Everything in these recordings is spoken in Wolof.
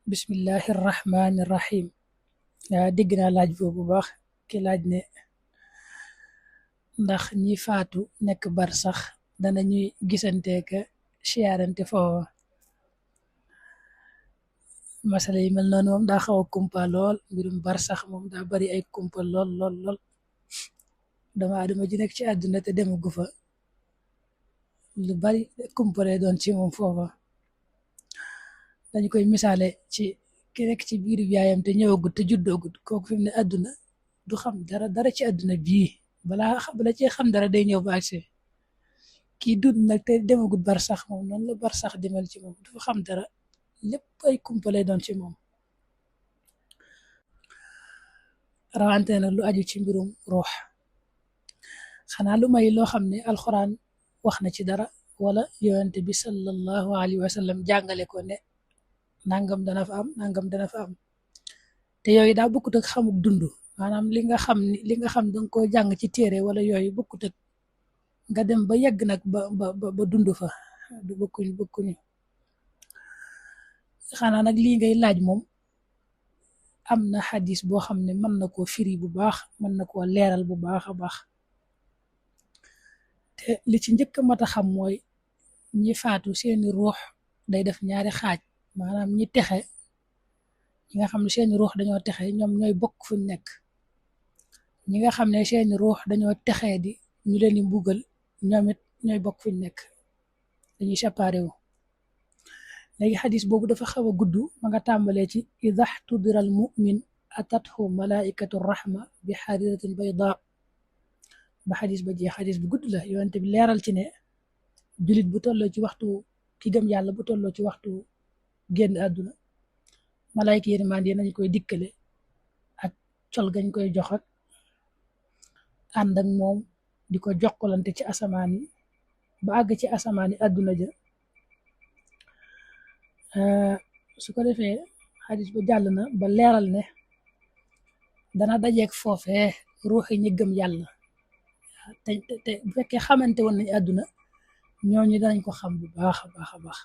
bismillahi rahmaani rahim. yaa dégg naa laaj boobu baax ki laaj ne ndax ñi faatu nekk bar sax dana ñuy gisanteeka siyaarante foofa. masala yi mel noonu moom daa xaw a kumpa lool. mbirum bar sax moom daa bari ay kumpa lool lool lool. dama adama ji nekk ci àdduna te demagu fa lu bari kumpa lay doon ci moom foofa. dañu koy misaale ci ki nekk ci biiru yaayam te ñëwagut te juddoogut kooku fi mu ne àdduna du xam dara ci àdduna bii bala cee xam dara day ñëw ba agsi. kii dund nag te demagut bar sax moom noonu la bar sax demel ci moom du xam dara, lépp ay kumpa lay doon ci moom. rawante nag lu aju ci mbirum ruux, xanaa lu may loo xam ne alxuraan wax na ci dara wala yonent bi sallallahu alayhi wa sallam jàngale ko ne nangam dana fa am nangam dana fa am. te yooyu daa bokkut ak xamuk dund, maanaam li nga xam danga koo jàng ci téere wala yooyu bokkut ak nga dem ba yegg nag ba dund fa. du bokkuñu. xanaa nag lii ngay laaj moom am na xadis boo xam ne mën na koo firi bu baax, mën na koo leeral bu baax a baax. te li ci njëkk a mat a xam mooy ñi faatu seeni ruux day def ñaari xaaj. maanaam ñi texe, ñi nga xam ne seeni ruux dañoo texe ñoom ñooy bokk fuñ nekk. ñi nga xam ne seeni ruux dañoo texee di ñu leen di mbugal ñoom it ñooy bokk fuñ nekk, dañuy séparé wu. léegi xadis boobu dafa xaw a gudd, ma nga tàmbalee ci ida xtudira al mumin atathu malaikatu rahma bi xariratin bayda ba xadis ba jeex. xadis bu gudd la, yonent bi leeral ci ne julit bu tolloo ci waxtu, ki gëm yàlla bu tolloo ci waxtu génn àdduna, malayka yërmande nañ koy dikkale ak col gañ koy jox ak ànd ak moom di ko jokkalante ci asamaan yi ba àgg ci asamaan yi àdduna ja. su ko defee xadis ba jàll na ba leeral ne dana dajeeg foofee ruuxi ñi gëm yàlla. te bu fekkee xamante woon nañ àdduna, ñooñu danañ ko xam bu baax a baax a baax.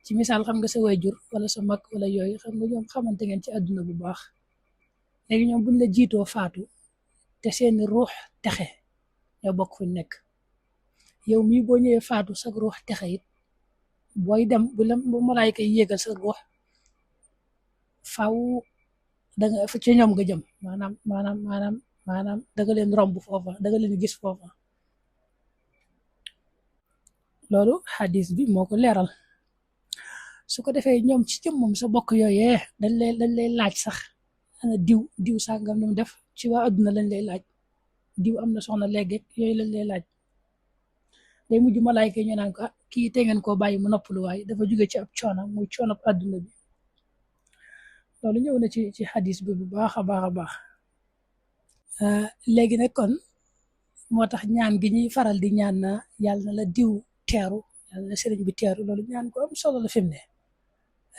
ci misaal xam nga sa wayjur wala sa mag wala yooyu, xam nga ñoom xamante ngeen ci àdduna bu baax. léegi ñoom buñ la jiitoo faatu te seeni ruux texe, ñoo bokk fuñ nekk. yow mii boo ñëwee faatu sa ruux texe it, booy dem bu malaayka yi yéegal sa ruux faw danga fa ci ñoom nga jëm. maanaam danga leen romb foofa, danga leen gis foofa. loolu xadis bi moo ko leeral. su ko defee ñoom ci jëm moom sa bokk yooyee dañ lay laaj sax ana diw sàngam nu def ci waa adduna. lañ lay laaj diw am na soxna léegi yooyu lañ lay laaj. day mujj malaayka ñu naan ko kii te ngeen koo bàyyi mu noppalu, waaye dafa jóge ci ab coono, muy coono ab adduna bi. loolu ñëw na ci xadis bi bu baax a baax a baax. léegi nag kon moo tax ñaan gi ñuy faral di ñaan na yàlla na la diw teeru, yàlla na sëriñ bi teeru. loolu ñaan ko am solo la fi mu ne.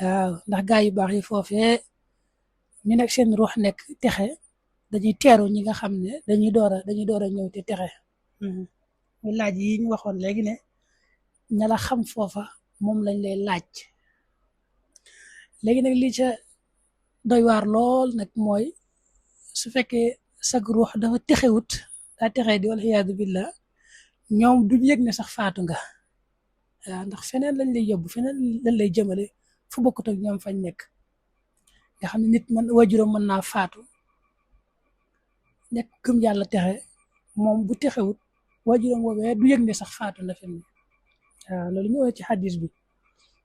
waaw, ndax gaa yu baax yi foofee ñu nekk seen ruux nekk texe, dañuy teeru ñi nga xam ne dañuy door a ñëw te texe. muy laaj yi ñu waxoon léegi ne ña la xam foofa moom lañ lay laaj. léegi nag li ca doy waar lool nag mooy su fekkee sag ruux dafa texewut, daa texee di wal iyaadu billah, ñoom duñ yëg ne sax faatu nga. waaw, ndax feneen lañ lay yóbbu, feneen lañ lay jëmale fu bokkut ak ñoom fañ nekk. nga xam ne nit wajuram mën naa faatu nekk gëm yàlla texe, moom bu texewut wajuram woowee du yëg ne sax faatu na fi mu ne. waaw, loolu ñëwee ci xadis bi.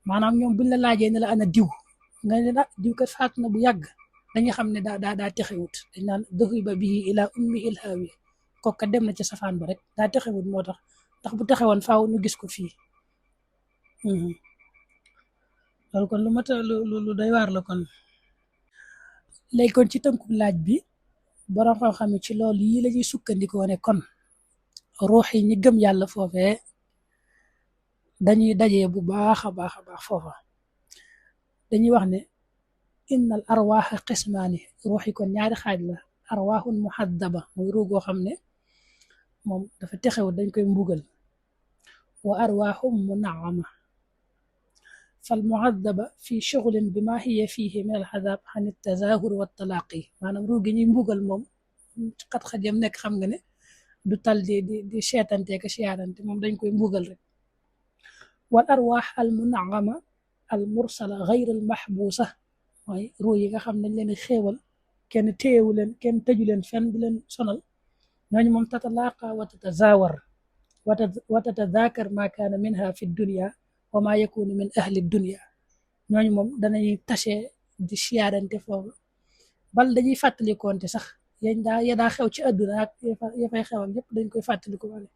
maanaam ñoom buñ la laajee ne la ana diw, nga ne diw kat faatu na bu yàgg, dañuy xam ne daa texewut. dañ naan duhiba bihi ila ummi ilhawi, kooka dem na ci safaan ba rek, daa texewut moo tax. ndax bu texewoon faaw nu gis ko fii. loolu kon lu mat lu doy waar la kon. léegi kon ci tënku laaj bi, borom xam-xam ci loolu yi la ñuy sukkandikoo ne kon ruux yi ñi gëm yàlla foofee dañuy dajee bu baax a baax a baax foofa. dañuy wax ne innal arwaaxa qismaani, ruux yi kon ñaari xaaj la. arwaaxun muhaddaba, muy ruugoo xam ne moom dafa texewut dañ koy mbugal. wa arwaaxum munaama, فالمعذبة في شغل بما هي فيه من العذاب عن التظاهر والتلاقي maanaam ruu gi ñuy mbugal moom xat-xat yam nekk xam nga ne du tal di seetante ka siyaarante moom dañ koy mbugal rek wal arwaax al munagama al mursala gayr al maxbuusa mooy ruu yi nga xam dañ leen xéewal kenn téyewu leen kenn tëju leen fenn du leen sonal ñooñu moom tatalaaqa wa tatazawar wa tatadakar ma kaana minha fi dunia wa ma yakunu min ahli dunia ñooñu moom danañuy tase di siyaarante foofu bal dañuy fàttalikoonte sax yañ daa ya daa xew ci àdduna ak ya fay xew ak yëpp dañ koy fàttaliko wale